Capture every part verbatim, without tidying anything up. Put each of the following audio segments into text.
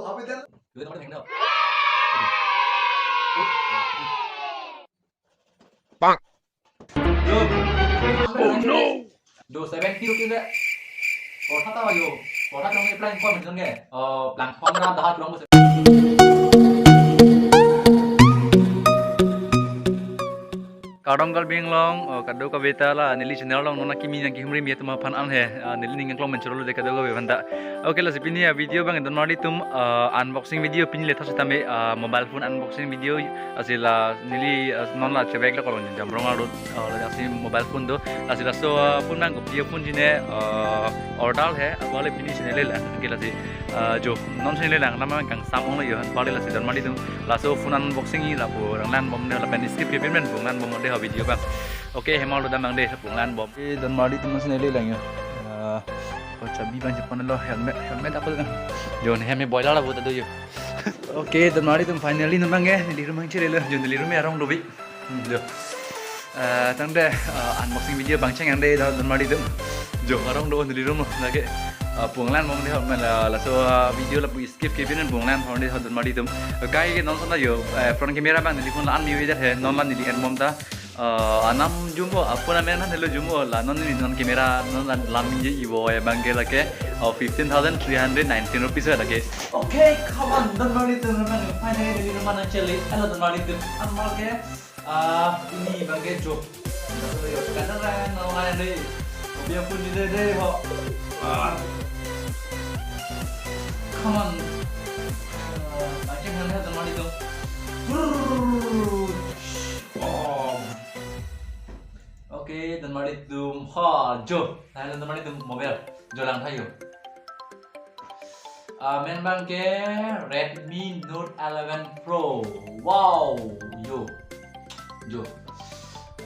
Apa itu? Dua nomor yang dong. Bang. Yo. Oh no. Do seventy rupees deh. Kotha ta yo. Kotha kami plan kor menjeng ke. Eh, plan kor na dah kurang bos. Kardom Karbi Anglong, oh, kado kave ta la neli channel along non akimi nangkehumri mi atum aphan an he, ah, neli ning kangklong menchoro lo dei kado kave aphan ta. Okay, lasi pini avideo abang donmarli atum, ah, unboxing video pini le thasi tame, ah, mobile phone unboxing video, lasi la neli, ah, non la chevek lo kolon Jamrong arlo, ah, lasi mobile phone do, lasi laso, ah, phone abang kopi aphone ji ne, ah, order he, apot le pini channel le la, okay, lasi, ah, jo, non channel le lang, nama kangsam ong lo yo, apot le lasi donmarli atum, laso phone unboxing i lapu rang lan bom ne lapen skip ke payment bung lan bom de ha video abang. Okay, hemal do damang de bung lan bom. Eh, donmarli atum, non channel le lang yo. Ah, oh, chabi abang chepon lo, helmet, helmet ako lang. Jo, ne helmet boiler la buta do yo. Okay, donmarli atum, finally non abang ke neli room hang chele lo. Jo, neli room arong do bi. Hmm, jo. Eh, tangte, eh, unboxing video abang cheng ang de, don, donmarli atum. Jo, arong do neli room lake. Eh, bung lan bom de ha, mane la, laso, eh, video lapu skip ke payment bung lan bom de ha donmarli atum. Kai ke non son ta yo, eh, front camera abang neli phone la-an mi wi det he, non la neli en bom ta. Eh, anam jumbo, aphone amen han helo jumbo, la non neli non camera, non la lam je ivo ya abang ke lake, oh, fifteen thousand three hundred nineteen rupees ya lake. Okay, come on, donmarli atum, donmarli atum, finally neli room nang chele, hello donmarli atum, amal ke, ah, pini abang ke jo. Kadaran, no lain de. Kopi aphone ji de de ho. Ah. Come on. Ah, abang ke han ya donmarli atum. Brrrr. Oh. Okay, donmarli atum. Ha, jo. Nah, donmarli atum mobile. Jo lang tha yo. Ah, amen abang ke Redmi Note eleven Pro. Wow, yo. Jo.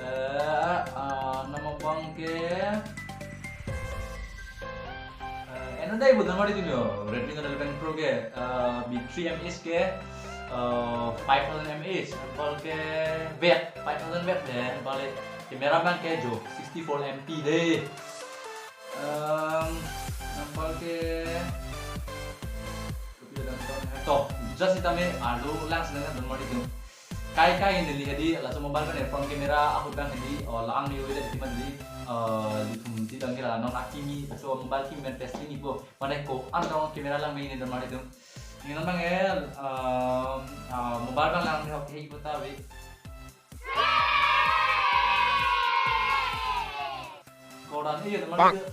Eh, ah, nama abang ke, eh, eno dei bu donmarli atum yo. Redmi Note eleven Pro ke, eh, battery mAh ke, eh, five thousand mAh. Apot ke watt, five thousand watt de. Apot le camera abang ke jo, sixty-four MP de. Em, apot ke, to, just sitame arlo lang sila donmarli atum. Kai kai neli hedi, laso mobile pen front camera ahut abang hedi, oh, lang ni udah di mana di, eh, di thum di abang ke la non akimi, so mobile kimi pen testing ipo, mane ko-an tong camera lang me ne donmarli atum. Ni non abang el, em, ah, mobile abang lang ni, okay, ipo ta be. Koran iya teman. Bang. Itu.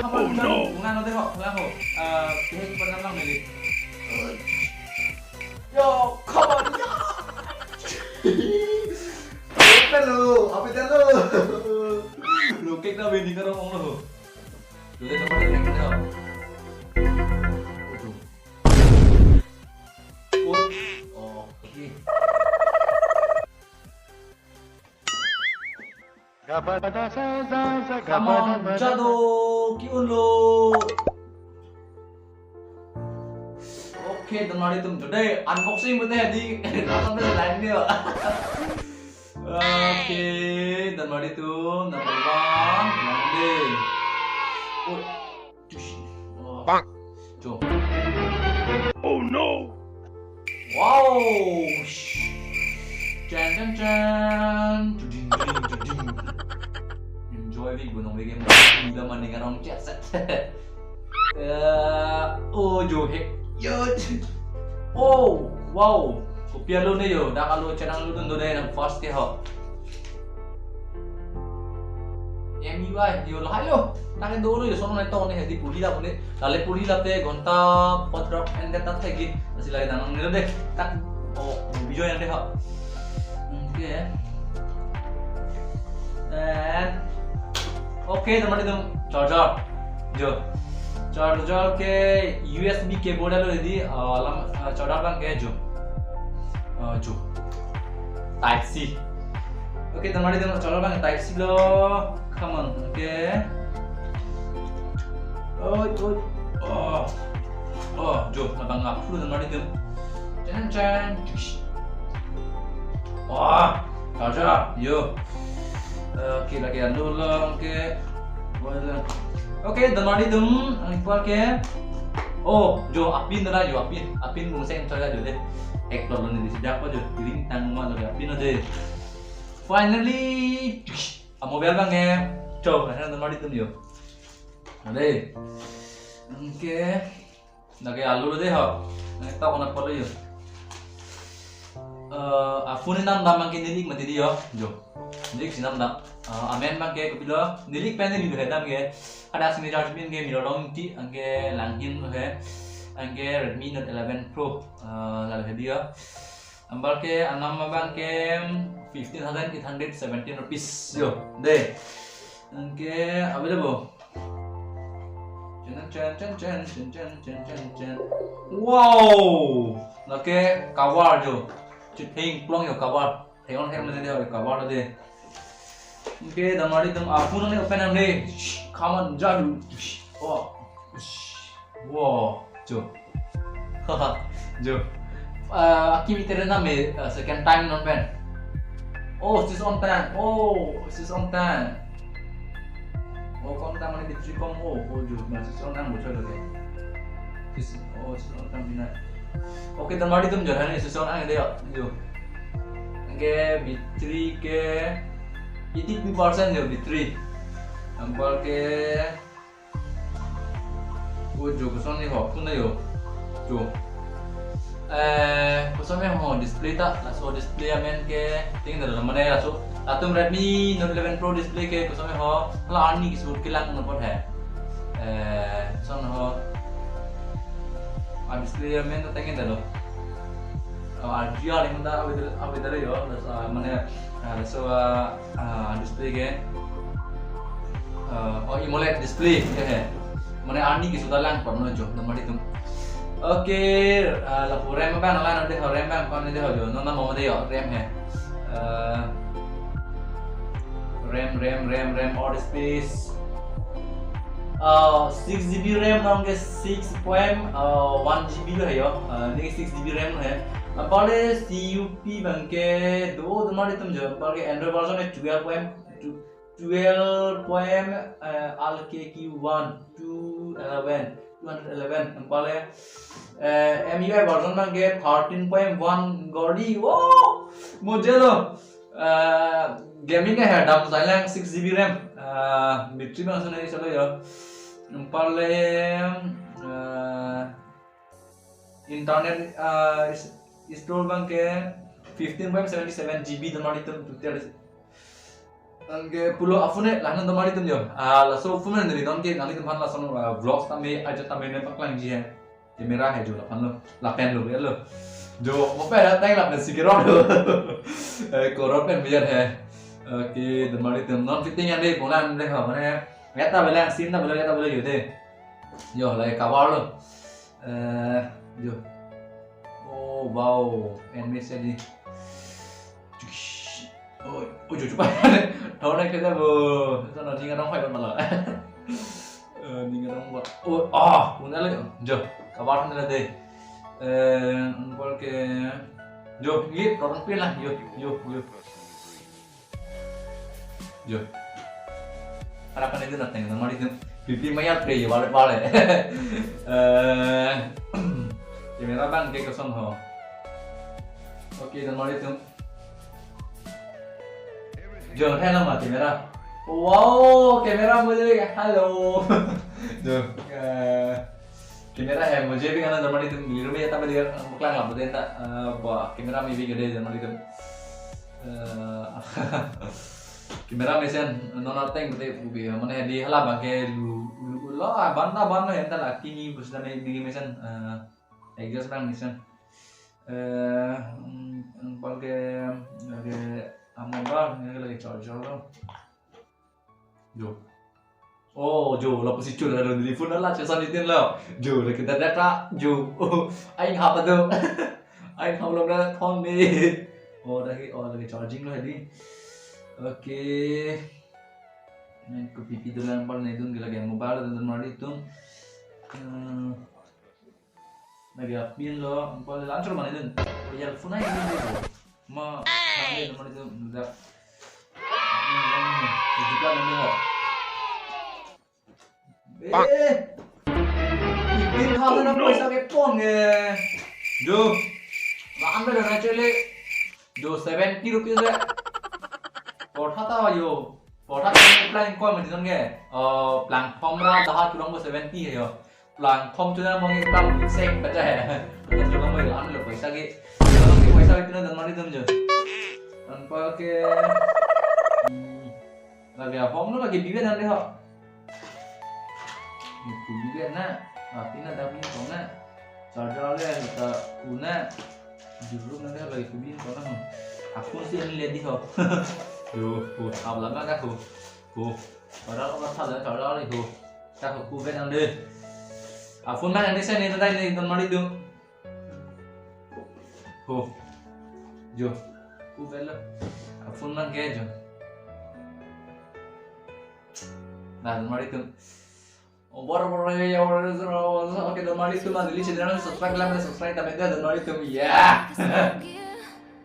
Oh, no. Bung lan de ho, lang ho. Eh, pihek pernah lang neli. Yo, come on, yo. Apa lo? Apa lo? Lo kek na bini karong ong lo. Lo de teman yang kita. Ujung. Oh, oke. Come on, jado, ki-un lo. Oke, donmarli atum, jo dei, unboxing bete di, nonton dei lain dia. Oke, donmarli atum, number one, lain dei. Oh. Tush. Oh. Bang. Jo. Oh no. Wow. Chan, chan, chan. Tuding, tuding, tuding. Enjoy vi gunong vi game. Udah mending orang chat set. Eh, oh, jo he. Yo. Oh, wow. Kopi alo ne yo. Dak alo channel lo dun do dei nang first ke ho. M U I, yo lahai lo. Nang do lo yo, sono nai to ne hedi puli la puli. Lale puli la te ghonta patrok ende ta thegi. Asi lagi nang ne lo deh. Tak, oh, video yang deh ha. Oke. And, oke, teman itu charger. Jo. Charger ke U S B cable lo hedi, uh, lam, uh, charger abang ke jo. Uh, jo. Type C. Oke, teman itu charger abang Type C lo. Come on, oke. Oh, oh, oh. Oh, jo, abang ngap dulu teman itu. Chan, chan. Wah, charger, yo. Oke, lagi anu lo, oke. Oke, teman itu, ang ipal ke. Oh, jo apin dah jo apin. Apin bung seng choi jo de. Ek lo ni di sidak pa jo. Ring tang ma lo apin de. Finally, a mobile bang eh. Jo, na hena mari tum jo. Ade. Anke. Lake alu lo de ho. Nang ta kona polo jo. Eh, a phone nam dam bang ke nilik mati di jo. Jo. Nilik si nam dam. Eh, amen bang ke kopilo. Nilik pen nilik he dam ke. Ada sini charge pin ke milo long ti anke langhin lo he. Anke Redmi Note eleven Pro. Eh, lalo he di jo. Anparke anam abang ke fifteen thousand eight hundred seventeen rupees jo. De. Anke available. Chen, chen, chen. Wow! Lake cover jo. Chitheng plong jo cover. Theon hem de jo cover de. Anke damari tum a phone ne open nang de. Come on, jadu. Oh. Wow. Jo. Haha. Jo. Ah, akimi tere na me, ah, second time non pen. Oh, switch on time. Oh, switch on time. Oh, kon ta mane battery kom. Oh, oh, jo, ma switch on time bocor lagi. Switch, oh, switch on time bina. Okay, damari tum jo, hani switch on time de jo. Jo. Anke battery ke eighty-two percent jo battery. Anparke Oh, jo, koson ni ho, phone jo. Jo. Eh, koson ni ho display ta, laso display amen ke, ting dah mane laso. Latum Redmi Note eleven Pro display ke, koson ni ho, hala arni kisut kelang na pot hai. Eh, koson ho. A display amen ta ting dah lo. Oh, R G R ni manda avedar, avedar jo, laso, ah, mane, ah, laso, ah, ah, display ke, ah, oh, AMOLED display ke hai. Mane arni kisut ta lang pon lo jo, damari tum. Okay, ah, lapu RAM abang, la nang de ho RAM abang, kon de ho jo, non na mo de jo, RAM hai. Ah, RAM, RAM, RAM, RAM, or space. Uh, six G B RAM nang ke six point one G B lo hai jo. Uh, ne six G B RAM lo hai. Anparle C U P bang ke do damari tum jo. Anparke Android version ke twelve point two, twelve point, uh, L K Q one, two eleven, two hundred eleven. Anparle, uh, M U I version bang ke thirteen point one gori. Wow! Mojelo. Ah, gaming ke hai dam jailang six G B RAM. Ah, battery bang sana isalo jo. Anparle, ah, internet, ah, is-, store bang ke fifteen point seven seven G B damari tum tutel. Anke pulo a phone la nang damari tum jo. Ah, laso phone nang ri don ke nang ri tum han lason, ah, vlogs tame aja tame ne paklang ji hai. Camera hai jo lapen lo, lapen lo, lo. Jo, mo pen tang lapen si kerot lo. Eh, korot pen biar hai. Okay, damari tum non fitting yang de, bonan de ha, mane. Eta bela, sim ta bela, eta bela jo de. Jo, la cover lo. Eh, jo. Oh, wow, N V C di. Oh, oh, jo, coba. Tahu naik kereta, bu. Itu nanti ngadong fight malah. Eh, ni ngadong buat. Oh, ah, punya lagi. Jo, cover na de. Eh, anparke. Jo, ye, orang pin lah. Jo, jo, jo. Jo. Harapan itu nanti, damari tum. Pipi mayat pe, wale, wale. Eh, camera bang ke kosong ho. Okay, damari tum. Jo, hai nama camera. Wow, camera mujhe, hello. Jo, eh, camera hai mujhe bhi kana damari tum lirum ya tapi dia muklang lah betul tak. Eh, bah, camera mujhe bhi gede damari tum. Eh, camera mesen non ateng betul bubi mane di hala bang ke lu, lu, lo, ah, ban ta ban lo ya ta la kini bus da me, me mesen, eh, adjust bang mesen. Eh, mm, bang ke lagi, lagi amo bang, lagi charger lo. Jo. Oh, jo, lapusi chul ada di phone la chesan itin lo. Jo, lagi data, jo. Oh, aing hap ado. Aing hap lo na thon ni. Oh, lagi, oh, lagi charging lo di. Okay. Nang ko pipi dolan pal ne dun lagi mobile dan mari tum. Eh, Lagi apin lo, anparle langsung mana itu? Real phone aja ini dulu. Ma, kami teman itu udah. Ini, ini, ini. Itu kan ini lo. Eh. Tin thousand of paisa ke pon ke. Jo. Maan belo na chole. Jo, seventy rupees le. Portha ta yo. Portha ta plang koi mati non ke. Oh, plang thom ra daha chulong bo seventy he yo. Plang thom chuna mong plang sek bacha he. Chulong bo an lo paisa ke. Chulong ke paisa ke pina dan mari dam jo. Anpa ke. Hmm. Lagi apa? Kamu lagi bibe nanti ho. Itu bibe na. Mati na tapi kau na. Charger le kita kuna. Juru nanti lagi kubi kau na. Aku si ini ledi ho. Yo, ho. Apa lama kah ho? Ho. Padahal kau salah charger le ho. Tak ho kubi nanti. Apa mana ini saya ni tadi ni teman itu. Ho. Jo. Ku bela. Phone nang ke jo. Nah, mari tum. Oh, bor bor ya, ya, bor, bor, bor. Oke, dan mari tum, dan channel subscribe, like, subscribe, tapi dan mari tum, ya.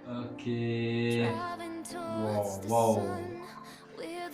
Oke. Wow, wow.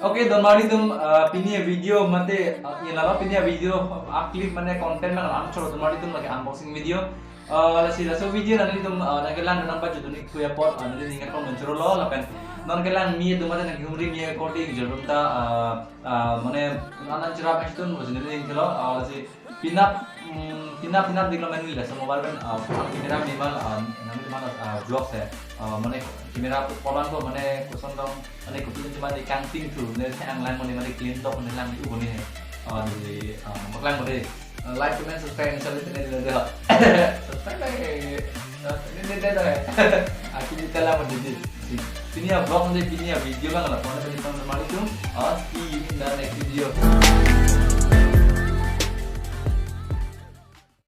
Oke, don mari tum, eh, pini video mate, eh, ya lalo pini video, eh, clip mane content nang lang choro don mari tum lagi unboxing video. Eh, lasi laso video nanglitum, eh, nangkelang nang pajut dun-ik thu apot, eh, neli ning akong menchoro lo lapen nangkelang mi atum mate nangkehumri mi according jodun ta, eh, eh, mane anan cherap action bo neli ning kelo, eh, lasi pinap, mm, pinap, pinap dik lo mane laso mobile pen, ah, camera mimal, ah, nang mimal, ah, vlog he. Ah, mane camera polan ko mane koson dong, mane kopi cuma di kangting thu, ne thang lang mane mane clean tok mane lang di uboni he. Ah, di, ah, maklang mane, ah, like, comment, subscribe, insya Allah, channel ini deh. Subscribe lagi. Ah, ini deh, deh, deh. Aku di dalam mane di. Pini ya vlog mane, pini ya video lang lah. Pokoknya pini teman-teman itu, ah, see you in the next video.